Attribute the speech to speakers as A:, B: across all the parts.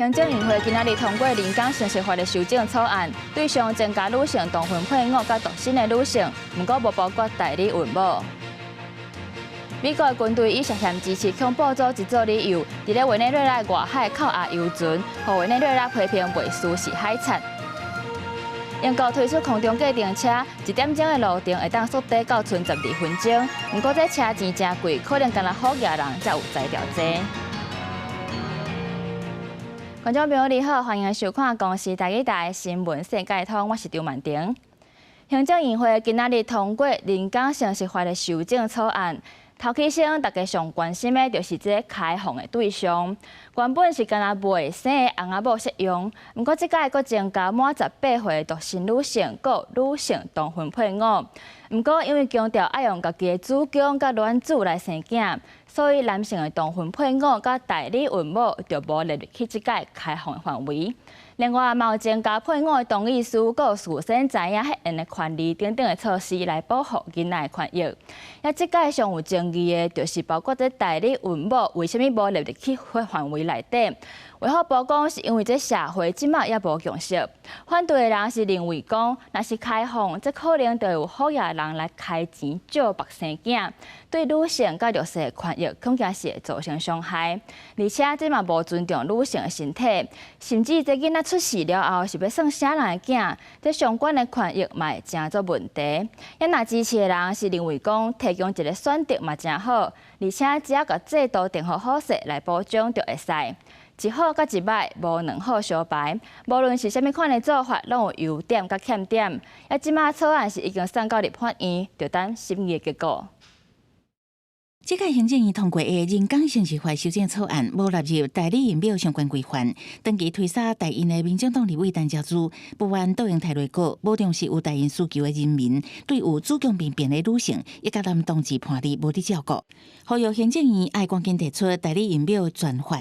A: 行政院會今仔日通過人工生殖法的修正草案，對象增加女性同婚配偶佮獨身的女性，毋過無包括代理孕母。美國軍隊以涉嫌支持恐怖組織做理由，佇咧委內瑞拉外海扣押油船，予委內瑞拉批評袂輸是海賊。英國推出空中計程車，一點鐘的路程會當速遞到賰12分鐘。毋過這車錢誠貴，可能干焦好額人才有才調坐。觀眾朋友你好，歡迎收看公視台語台新聞世界通，我是張曼婷。行政院會今仔日通過人工生殖法的修正草案。頭起先，大家上關心的就是這个開放的對象。原本是干焦未生的翁仔某適用，毋過這擺閣增加滿18歲獨身女性、閣女性同婚配偶。毋過因為強調愛用家己的子宮佮卵子來生囝，所以男性的同婚配偶佮代理孕母就無列入去這擺開放的範圍。另外，嘛有增加配偶的同意書、閣事先知影彼𪜶的權利等等的措施來保護囡仔的權益。啊，這擺上有爭議的，就是包括這代理孕母為啥物無列入去範圍內底？衛福部講是因為這社會這馬猶無共識，反對的人是認為講，若是開放，這可能就有好額人來開錢借縛生囝，對女性佮弱勢的權益恐驚是會造成傷害，而且這嘛無尊重女性的身體，甚至這囡仔出世了後是欲算啥人的囝，這相關的權益嘛會成做問題。啊，若支持的人是認為講，提供一个選擇嘛誠好，而且只要共制度定予好勢來保障就會使。一好佮一歹，無兩好相排。無論是啥物款的做法，攏有優點佮欠點。啊，這馬草案是已經送到立法院，就等審議的結果。
B: 這屆行政院通過的人工生殖法修正草案，無納入代理孕母相關規範。長期推捒代孕的民進黨立委陳朝珠不滿倒用提內閣，無重視有代孕需求的人民，對有子宮病變的女性，以及男同志伴侶無佇照顧。呼籲行政院愛趕緊提出代理孕母專法。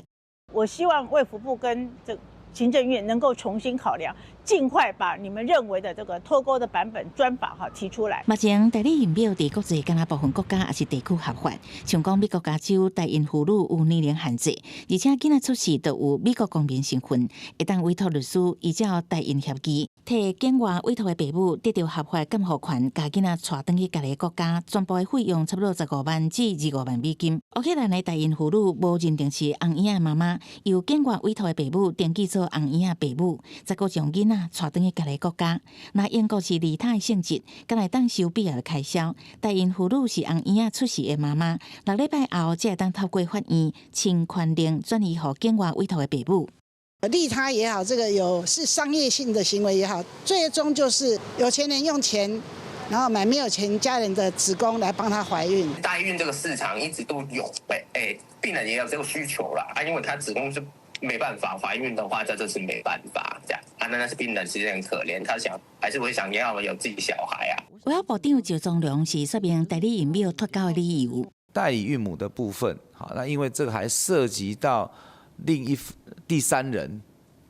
C: 我希望衛福部跟這行政院能夠重新考量，盡快把你們認為的這個脫鈎的版本專法哈提出來。
B: 目前代理孕母佇國際敢若部分國家抑是地區合法，像講美國加州代孕婦女有年齡限制，而且囡仔出世就有美國公民身份，會當委託律師依照代孕協議，替境外委託的爸母得著合法監護權，共囡仔帶轉去家己的國家，全部的費用差不多15萬至25萬美金。烏克蘭的代孕婦女無認定是翁嬰仔的媽媽，由境外委託的爸母登記做翁嬰仔爸母，才閣將囡仔帶轉去家己國家。若英國是利他的性質，敢會當收必要的開銷。代孕婦女是翁嬰仔出世的媽媽，6禮拜後才會當透過法院親權令轉移予境外委託的爸母。
D: 利他也好，這個有是商業性的行為也好，最終就是有錢人用錢，然後買沒有錢家人的子宮來幫他懷孕。
E: 代孕這個市場一直都有，欸，病人也有這個需求啦，啊，因為他子宮是沒辦法懷孕的話，這就是沒辦法這樣。啊，那是病人其實很可憐，他想還是會想要有自己小孩啊。
B: 衛福部長趙宗龍是說明代理孕母脫鈎的理由。
F: 代理孕母的部分，好，那因為這個還涉及到另一第三人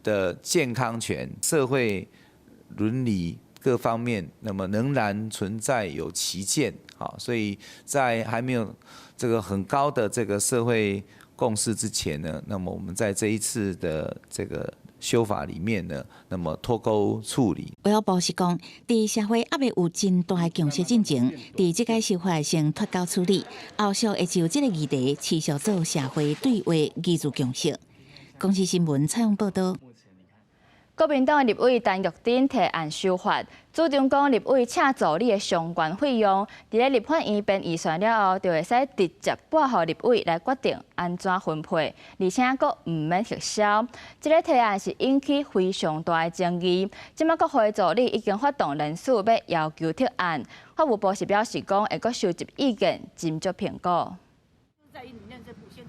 F: 的健康權、社會倫理各方面，那麼仍然存在有歧見，好，所以在還沒有這個很高的這個社會共識之前呢，那麼我們在這一次的這個修法裡面呢，那麼脫鈎處理。
B: 衛福部是講，佇社會猶未有真大的共識進前，佇這個修法先脫鈎處理，後續會就這個議題持續做社會對話，凝聚共識。公視新聞採訪報導。
A: 國民黨立委陳玉珍提案修法，主張講立委請助理的相關費用，佇咧立法院編預算了後，就會使直接撥予立委來決定按怎分配，而且閣毋免核銷。這个提案是引起非常大的爭議。這馬國會助理已經發動聯署欲要求撤案，法務部是表示講會閣收集意見，斟酌評估。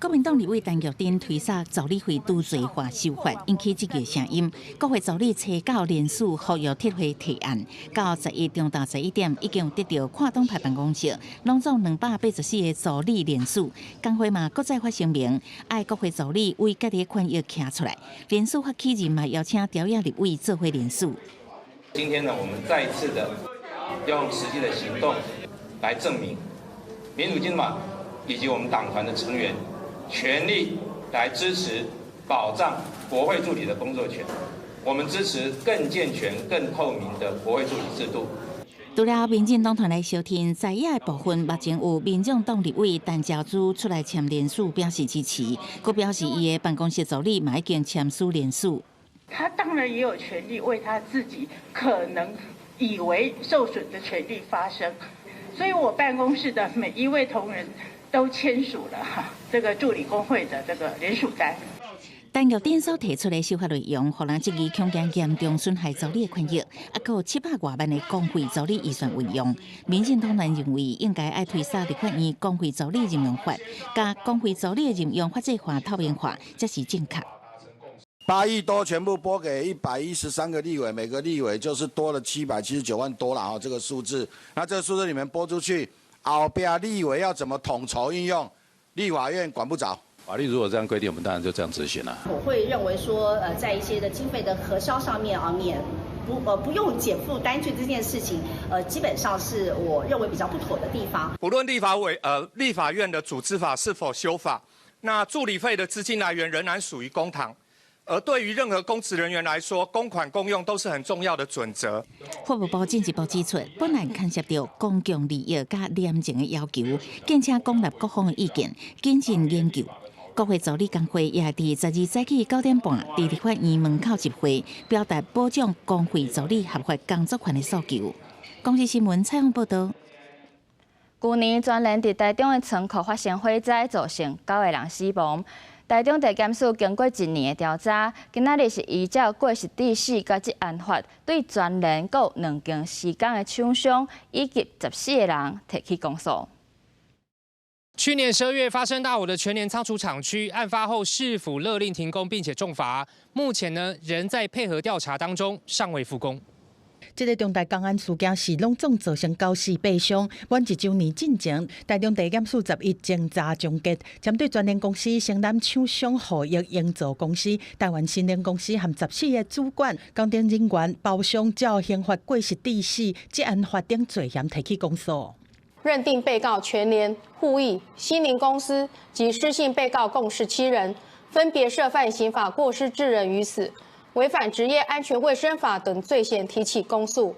B: 國民黨立委陳玉珍推捒助理費拄稅化修法，引起這個聲音。國會助理初九聯署呼籲撤回提案，到11中晝11點已經得著跨黨派辦公室，攏總284個助理聯署。工會嘛閣再發聲明，愛國會助理為家己的權益徛出來。聯署發起人嘛邀請朝野立委做伙聯署。
G: 今天呢，我們再一次的用實際的行動來證明民主進步黨以及我們黨團的成員，全力來支持保障國會助理的工作權。我們支持更健全、更透明的國會助理制度。
B: 除了民進黨團來相挺，在野的部分，目前有民眾黨立委陳朝珠出來簽聯署表示支持，閣表示伊的辦公室助理嘛已經簽署聯署。
C: 他當然也有權利為他自己可能以為受損的權利發聲，所以我辦公室的每一位同仁都簽署了哈這個助理工會的這個聯署單。
B: 陳玉典所提出的修法內容，予人質疑恐驚嚴重損害助理的權益，啊，閣有700外萬的公費助理預算運用。民進黨團認為應該愛推捒立法院公費助理任用法，共公費助理的任用法制化、透明化，才是正確。
H: 8億多全部撥給113個立委，每個立委就是多了779萬多了啊！這個數字，那這個數字裡面撥出去，後壁立委要怎麼統籌運用，立法院管不著。
I: 法律如果這樣規定，我們當然就這樣執行了。
J: 我會認為說，在一些的經費的核銷上面啊，免不不用檢附單據這件事情，基本上是我認為比較不妥的地方。
G: 不論立法院的組織法是否修法，那助理費的資金來源仍然屬於公帑。而對於任何公職人員來說，公款公用都是很重要的準則。
B: 法務部進一步指出，本案牽涉到公共利益佮廉政的要求，敬請廣納各方的意見，謹慎研究。國會助理工會也佇12早起9點半，佇立法院門口集會，表達保障公費助理合法工作權的訴求。公視新聞採訪報導。
A: 舊年全聯佇台中的倉庫發生火災，造成9個人死亡。台中地檢署經過一年的調查，今仔日是依照過失致死佮職安法，對全聯閣有兩間施工的廠商以及14個人提起公訴。
K: 去年12月發生大火的全聯倉儲廠區，案發後市府勒令停工並且重罰，目前呢仍在配合調查當中，尚未復工。
L: 這個重大工安事件是攏總造成九死八傷。滿一週年進前，台中地檢署10日偵查終結，針對全聯公司、承攬廠商互益營造公司、台灣新聯公司和14個主管、工程人員包商，照刑法過失致死、職安法等罪嫌提起公訴。
M: 認定被告全聯、互益、新聯公司及失信被告共17人，分別涉犯刑法過失致人於死、違反職業安全衛生法等罪嫌提起公訴。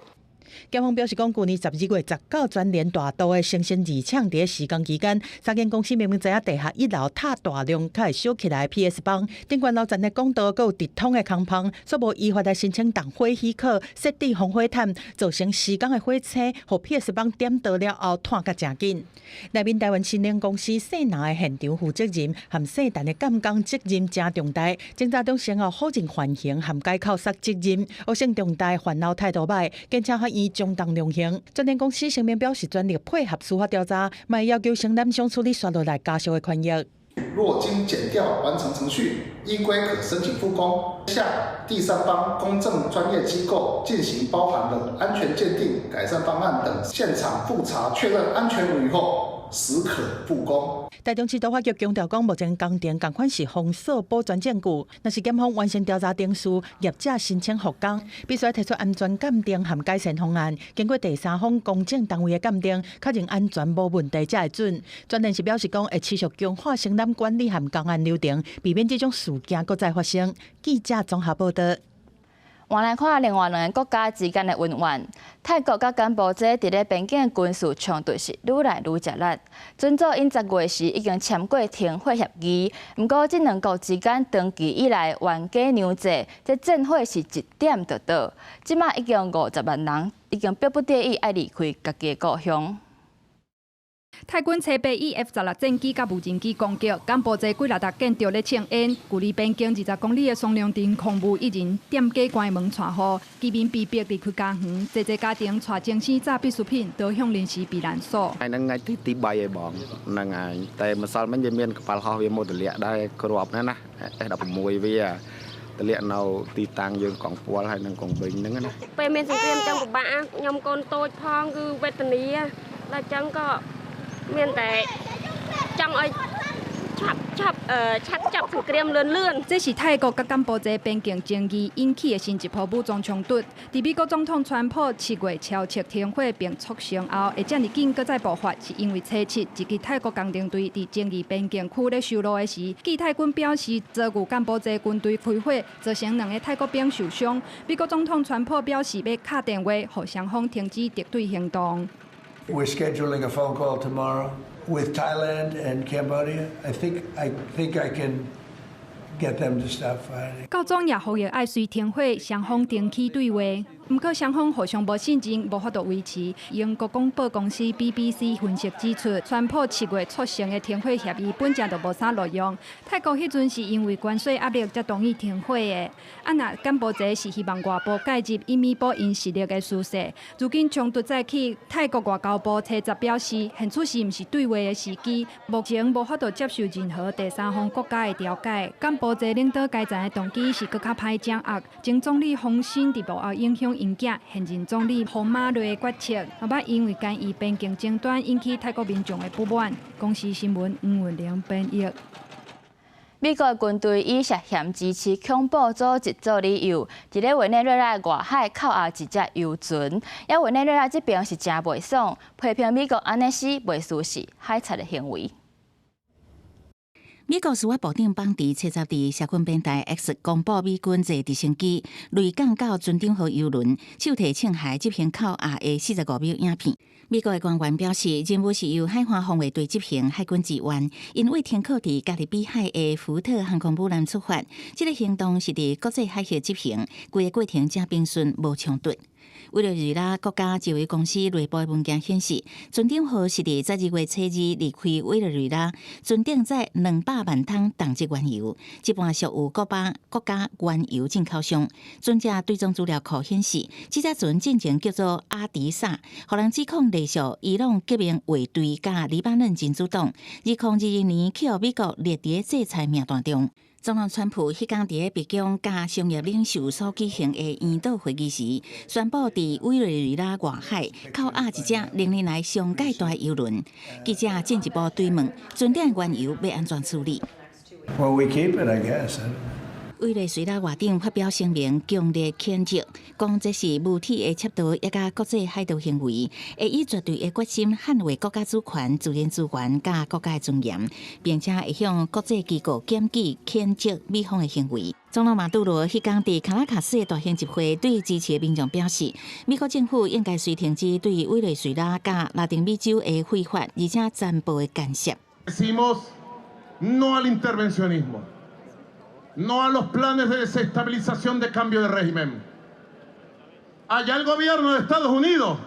L: 檢方表示講，舊年12月19，全聯大都的誠新二廠佇施工期間，三間公司明明知影地下一樓塔大量較會燒起來 PS 枋，頂懸樓層的管道閣有直通的空縫，煞無依法來申請動火許可，設置防火毯，造成施工的火星，予 PS 枋點著了後湠甲誠緊。內面台灣新能公司姓林的現場負責人和姓陳的監工責任誠重大，偵查中先後否認犯行和解扣殺責任，惡性重大，犯後態度䆀，檢察法院將當量刑。全聯公司聲明表示全力配合司法調查，嘛會要求承攬商處理紲落來家屬的權益。
N: 若經檢調完成程序，依規可申請復工，向第三方公證專業機構進行包含了安全鑑定、改善方案等現場複查確認安全無虞後，始可復工。
L: 台中市都發局強調講，目前工程仝款是封鎖保全證據，若是檢方完成調查程序，業者申請復工，必須提出安全鑑定和改善方案，經過第三方公證單位的鑑定，確認安全無問題才會准。全聯是表示講，會持續強化承攬管理和工安流程，避免這種事件閣再發生。記者綜合報導。
A: 換來看另外兩個國家之間的恩怨，泰國佮柬埔寨佇咧邊境的軍事衝突是愈來愈食力。準早𪜶10月時已經簽過停火協議，毋過這兩國之間長期以來冤家難濟，這戰火是一點就著。這馬已經50萬人已經逼不得已愛離開家己的故鄉。
O: 泰軍齊備以 F-16戰機佮無人機攻擊，柬埔寨幾若搭建築咧衝煙，距離邊境20公里的雙龍鎮空無一人，踮機關門帶雨，居民被逼離開家園，濟濟家庭帶精牲雜必需品逃向臨時避難所。
P: ថ្ងៃហ្នឹងថ្ងៃទី3ឯបងហ្នឹងហើយតែម្សិលមិញវាមានកប៉ាល់ហោះវាមកទម្លាក់ដែរគ្រាប់ហ្នឹងណា S16 វាទម្លាក់នៅទីតាំងយើងកងពាល់ហើយនឹងកងវិញហ្នឹងណា
Q: ពេលមានសង្គ្រាមចឹងពិបាកខ្ញុំកូនតូចផងគឺវេទនាដល់ចឹងក៏មានតែចង់ឲ្យ ឆាប់ឆាប់ឆាប់ចប់សង្គ្រាមលឿនលឿន
O: 這是泰國佮柬埔寨邊境爭議引起的新一波武裝衝突。佇美國總統川普7月敲擊停火並促成後，會遮爾緊閣再爆發，是因為初七一支泰國工程隊佇爭議邊境區咧修路的時，據泰軍表示遭遇柬埔寨軍隊開火，造成兩个泰國兵受傷。美國總統川普表示欲敲電話，予雙方停止敵對行動。
R: We're scheduling a phone call tomorrow with Thailand and Cambodia. I think I can get them to stop fighting.
O: 教宗也呼籲愛隨停火，雙方重啟對話。毋過雙方互相無信任，無法度維持。英國廣播公司 BBC 分析指出，川普7月促成的停火協議本正就無啥路用。泰國彼陣是因為關稅壓力才同意停火的。啊，若柬埔寨是希望外部介入，以彌補𪜶實力的輸勢。如今衝突再起，泰國外交部初十表示，現此時毋是對話的時機，目前無法度接受任何第三方國家的調解。柬埔寨領導階層的動機是閣較歹掌握。前總理洪森佇幕後影響𪜶囝現任總理洪瑪麗的決策，嘛捌因為干預邊境爭端引起泰國民眾的不滿。公視新聞黃文玲編譯。
A: 美國軍隊以涉嫌支持恐怖組織做理由，佇咧委內瑞拉外海扣押一隻油船，抑委內瑞拉這邊是誠袂爽，批評美國按呢是袂輸是海賊的行為。
B: 美國司法部長邦迪初十佇社群平台 X 公布，美軍坐直升機墜降到船長號油輪，手提槍械執行扣押的45秒影片。美國的官員表示，任務是由海岸防衛隊執行，海軍支援，𪜶為停靠佇加勒比海的福特航空母艦出發。這个行動是佇國際海域執行，規个過程誠平順，無衝突。委內瑞拉國家石油公司內部的文件顯示，船長號是佇12月初二離開委內瑞拉，船頂載200萬桶重質原油，一半屬有古巴國家原油進口商。船隻追蹤資料庫顯示，這隻船進前叫做阿迪薩，予人指控隸屬伊朗革命衛隊佮黎巴嫩真主黨。2022年去予美國列佇制裁名單中。總統川普彼工佇白宮佮商業領袖所舉行的研討會議時，宣布佇委內瑞拉外海扣押一隻歷年來上蓋大的油輪。記者進一步追問，船頂原油欲按怎處理
R: ？Well, we keep it, I guess.
B: 委內瑞拉外長發表聲明，強烈譴責，講這是無恥的竊盜，抑佮國際海盜行為，會以絕對的決心捍衛國家主權、自然資源佮國家的尊嚴，並且會向國際機構檢舉譴責美方的行為。總統馬杜羅彼工佇卡拉卡斯的大型集會，對支持的民眾表示，美國政府應該隨停止對委內瑞拉佮拉丁美洲的非法而且殘暴的干涉。
S: Decimos no al intervencionismo, no a los planes de desestabilización de cambio de régimen. Allá el gobierno de Estados Unidos,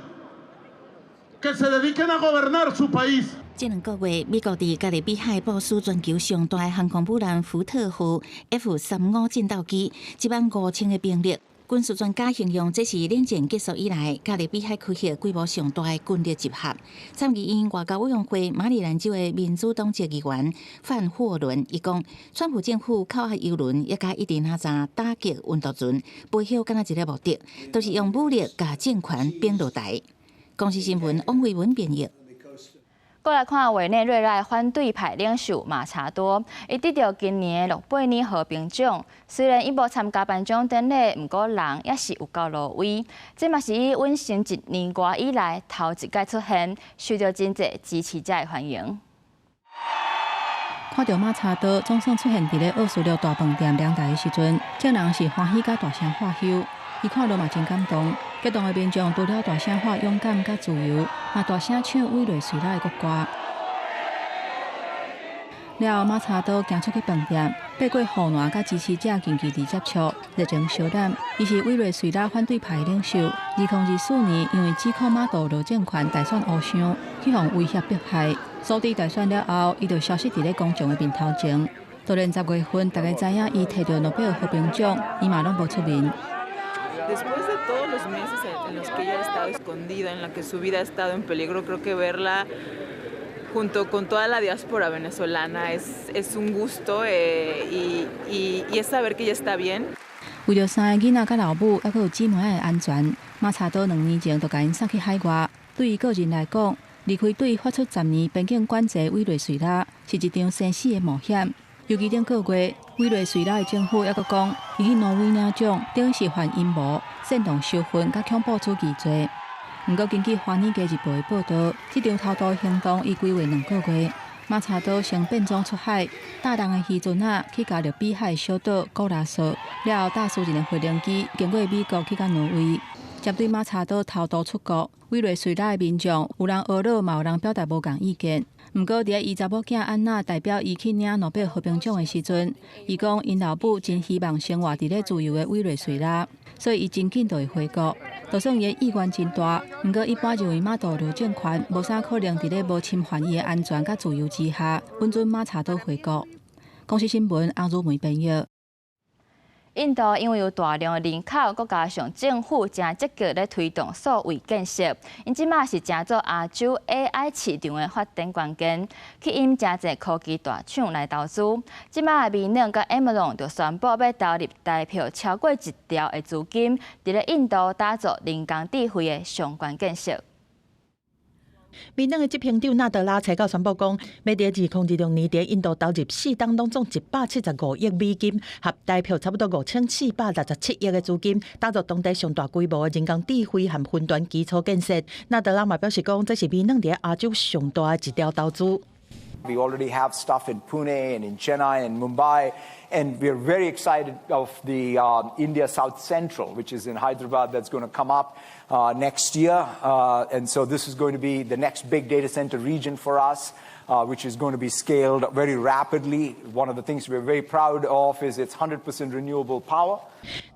S: que se dediquen a gobernar su país.
B: 這兩個月，美國佇加勒比海部署全球上大的航空母艦福特號 F-35戰鬥機，15,000個兵力。軍事專家形容這是冷戰結束以來加勒比海區域規模上大的軍力集合。參議院外交委員會馬里蘭州的民主黨籍議員范霍倫伊講，川普政府扣押油輪，抑佮一直哪陣打擊運毒船，背後敢若一个目的，就是用武力共政權反落台。公視新聞王慧文編譯。
A: 過來看委內瑞拉反對派領袖馬查多，伊得著今年的諾貝爾和平獎。雖然伊無參加頒獎典禮，毋過人也是有夠挪威。這嘛是伊穩成一年外以來頭一擺出現，受到真濟支持者的歡迎。
T: 看著馬查多總算出現佇咧奧斯陸大飯店領台的時陣，眾人是歡喜佮大聲喝唏。伊看著嘛真感動，激動的民眾除了大聲喊勇敢佮自由，嘛大聲唱委內瑞拉的國歌。了後，馬查多行出去飯店，爬過護欄，佮支持者近距離接觸，熱情相攬。伊是委內瑞拉反對派領袖。2024年，因為指控馬杜羅政權大選烏相，去予威脅迫害。鎖佇大選了後，伊就消失佇咧公眾的面頭前。到連10月份，大家知影伊提著諾貝爾和平獎，伊嘛攏無出面。
U: Después de todos los meses en los que ella ha estado escondida, en la que su vida ha estado en peligro, creo que verla junto con toda la diáspora venezolana es un gusto y es saber que ella está bien.
T: 為著三个囡仔佮老母，猶閣有姊妹的安全，馬查多2年前就共𪜶送去海外。對伊個人來講，離開對發出10年邊境管制委內瑞拉，是一場生死的冒險。尤其頂個月，委內瑞拉的政府猶閣講，伊去挪威領獎，等於是犯陰謀、煽動仇恨佮恐怖主義罪。毋過，根據《華爾街日報》的報導，這場偷渡行動已規劃2個月。馬查多先變裝出海，搭人的漁船仔去加勒比海小島古拉索，了後搭私人的飛行機經過美國去到挪威。針對馬查多偷渡出國，委內瑞拉的民眾有人呵咾，嘛有人表達無仝意見。毋過，佇咧伊查某囝安娜代表伊去領諾貝爾和平獎的時陣，伊講𪜶老母真希望生活佇咧自由的委內瑞拉，所以伊真緊就會回國。就算伊的意願真大，毋過一般認為馬杜羅政權無啥可能佇咧無侵犯伊的安全佮自由之下，允准馬查多回國。公視新聞洪如梅編譯。
A: 印度因為有大量的人口，閣加上政府誠積極咧推動數位建設，𪜶這馬是成做亞洲 AI 市場的發展關鍵，吸引誠濟科技大廠來投資。這馬微軟佮 Amazon 就宣布欲投入台票超過1兆的資金，佇咧印度打造人工智慧的相關建設。
L: 微軟的執行長納德拉才告宣布講，欲佇2026年佇印度投入四冬攏總175億美金，合台票差不多5467億的資金，打造當地上大規模的人工智慧和雲端基礎建設。納德拉嘛表示講，這是微軟佇亞洲上大的一條投資。
D: We already have stuff in Pune and in Chennai and Mumbai, and we are very excited of the India South Central, which is in Hyderabad, that's going to come up next year. And so this is going to be the next big data center region for us, which is going to be scaled very rapidly. One of the things we're very proud of is it's 100% renewable power.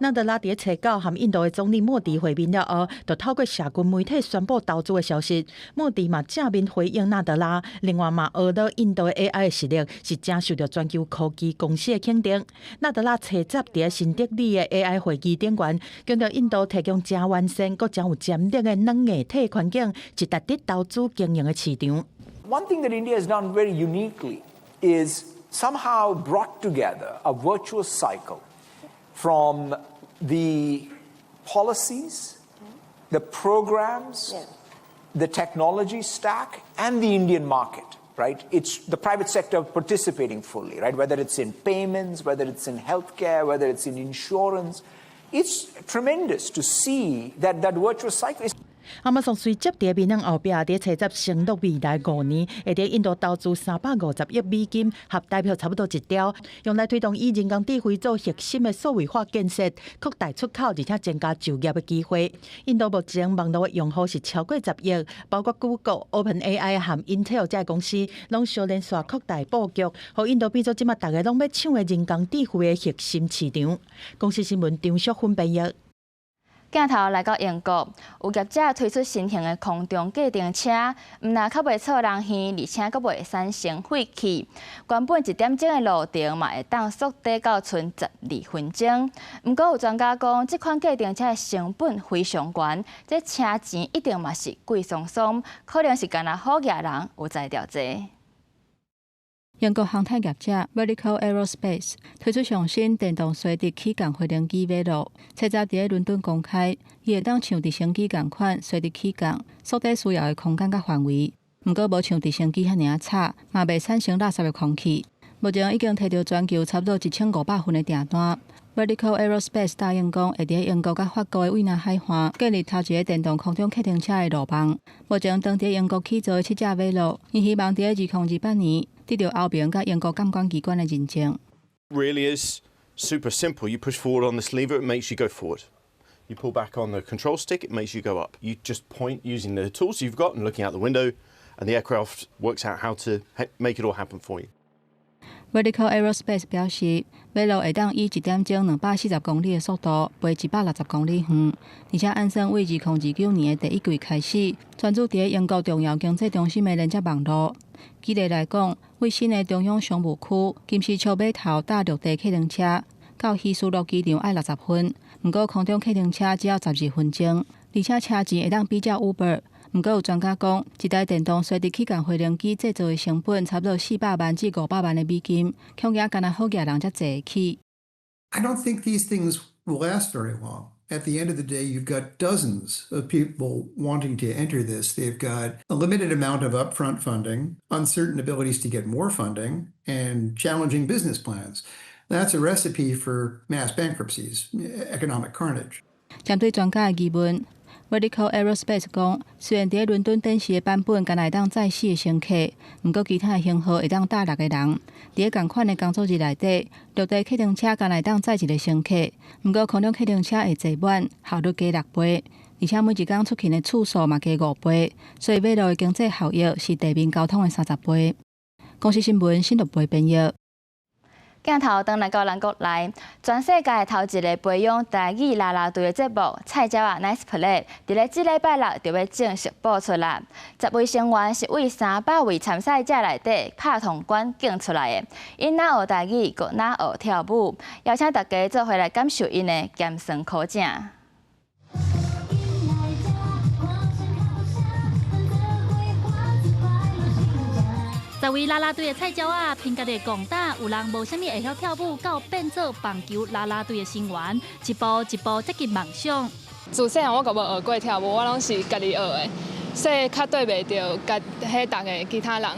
L: 納德拉佇初九和印度的總理莫迪會面了後，就透過社群媒體宣布投資的消息。莫迪嘛正面回應納德拉，另外嘛呵咾印度的 AI 實力是誠受著全球科技公司的肯定。納德拉初十佇新德里的 AI 會議頂懸，強調印度提供誠完善、閣誠有潛力的軟硬體環境，是值得投資經營的市場。
D: One thing that India has done very uniquely is somehow brought together a virtuous cycle from the policies, the programs, the technology stack, and the Indian market, right? It's the private sector participating fully, right? Whether it's in payments, whether it's in healthcare, whether it's in insurance. It's tremendous to see that that virtuous cycle is
L: 亞馬遜隨接佇微軟後壁，佇初十承諾未來5年會佇印度投資350億美金，合台票差不多1兆，用來推動以人工智慧做核心的數位化建設，擴大出口，而且增加就業的機會。印度目前網路的用戶是超過10億，包括 Google、OpenAI 和 Intel 這公司，攏相連續擴大布局，予印度變做這馬逐家攏欲搶的人工智慧的核心市場。公視新聞張淑芬編譯。
A: 鏡頭來到英國，有業者推出新型的空中計程車，毋但較袂吵人耳，而且閣袂產生廢氣。原本一點鐘的路程嘛，會當縮短到賰12分鐘。毋過有專家講，這款計程車的成本非常懸，這車錢一定嘛是貴桑桑，可能是干焦好額人有才調濟。
T: 英國航太業者 Vertical Aerospace 推出上新電動垂直起降飛行機 Valo，初十佇咧倫敦公開，伊會當像直升機仝款垂直起降，縮短需要的空間佮範圍。毋過無像直升機遐爾仔吵，嘛袂產生垃圾的空氣。目前已經提著全球差不多1500份的訂單。Vertical Aerospace 答應講，會佇英國佮法國的維納海岸建立頭一个電動空中客車的路網。目前當佇英國起造的七架 Valo，𪜶希望佇2028年得著歐盟佮英國監管機關的認證。
V: Really is super simple. You push forward on this lever, it makes you go forward. You pull back on the control stick, it makes you go up. You just point using the tools you've got and looking out the window, and the aircraft works out how to make it all happen for you.
T: Vertical Aerospace 表示，Valo 會當以一點鐘240公里的速度飛160公里遠，而且按算對2029年的第一季開始，專注佇英國重要經濟中心的連接網路。舉例來講，對新的中央商務區金絲雀碼頭搭陸地客運車到希斯羅機場愛60分，毋過空中客運車只要12分鐘，而且車錢會當比照 Uber。毋過有專家講，一台電動垂直起降飛行機製造的成本差不多400萬至500萬的美金，恐驚干焦好額人才坐會起。
W: I don't think these things will last very long.
E: At the end of the day, you've got dozens of people wanting to enter this. They've got a limited amount of upfront funding, uncertain abilities to get more funding, and challenging business plans. That's a recipe for mass bankruptcies, economic carnage.
T: 針對專家的疑問，Vertical Aerospace 講，雖然佇倫敦展示的版本敢若會當載四个乘客，毋過其他的型號會當載六個人。佇仝款的工作日內底，陸地客運車敢若會當載一个乘客，毋過空中客運車會坐滿，效率加六倍，而且每一工出勤的次數嘛加五倍，所以馬路的經濟效益是地面交通的30倍。公視新聞新陸貝編譯。
A: 鏡頭轉來到咱國內，全世界頭一个培養台語啦啦隊的節目《菜鳥仔 Nice Play》，佇咧這禮拜六就欲正式播出啦。10位成員是對300位參賽者內底拍統關揀出來的，𪜶若學台語，閣若學跳舞，邀請大家做伙來感受𪜶的鹹酸苦汫。
F: 10位啦啦隊的菜鳥仔，憑家己戇膽，有人無啥物會曉跳舞，到變做棒球啦啦隊的成員，一步一步接近夢想。
W: 自細漢我閣無學過跳舞，我攏是家己學的，所以較對袂著佮彼同个其他人，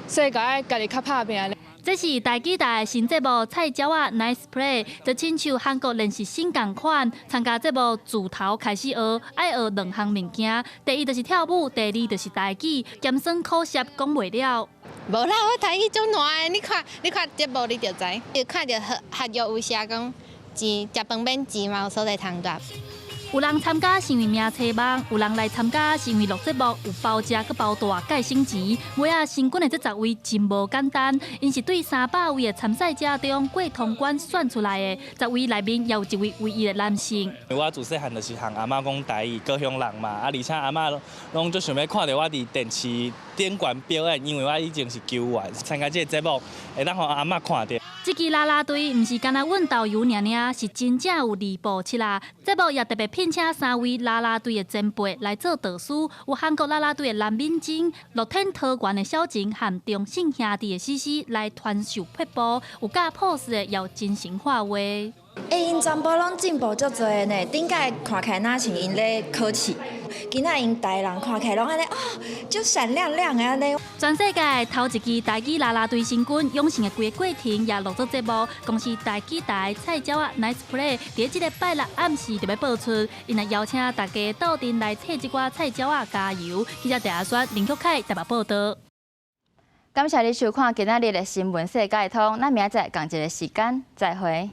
W: 所以閣愛家己較拍拚。
F: 這是台語台新節目《菜鳥仔 Nice Play》，就親像韓國練習生仝款，參加節目自頭開始學，愛學兩項物件。第一就是跳舞，第二就是台語，鹹酸苦澀講袂了。
X: 無啦，我台語足爛的，你看，你看節目你就知。你看著合合約有寫講錢，食飯免錢嘛，有所在通踮。
F: 有人參加是因為名冊網，有人來參加是因為錄節目有包食閣包蹛，蓋省錢。尾仔成軍的這十位真無簡單，𪜶是對300位的參賽者中過通關選出來的。10位內面也有一位唯一的男性。
Y: 我自細漢就是和阿嬤講台語，高雄人嘛，啊，而且阿嬤攏足想欲看著我佇電視頂懸表演，因為我以前是球員，參加這个節目會當予阿嬤看著。
F: 這支啦啦隊毋是干焦阮豆油爾爾，是真正有二步七啦。節目也特別聘請三位啦啦隊的前輩來做導師，有韓國啦啦隊的藍敏貞、樂天桃園的小晴和中信兄弟的詩詩來傳授撇步，有教 pose 的也有真心話話。
Z: 欸，𪜶全部攏進步足濟的呢，頂擺看起來若像𪜶咧考試，今仔𪜶台人看起來攏按呢哦，足閃亮亮的按呢。
F: 全世界頭一支台語啦啦隊成軍養成的規个過程也錄做節目，公視台語台菜鳥仔 Nice Play，佇這个拜六暗時就欲播出，𪜶也邀請大家鬥陣來替這寡菜鳥仔加油。記者鄭阿選、林玉凱台北報導。
A: 感謝你收看今仔日的新聞世界通，咱明仔載仝一个時間再會。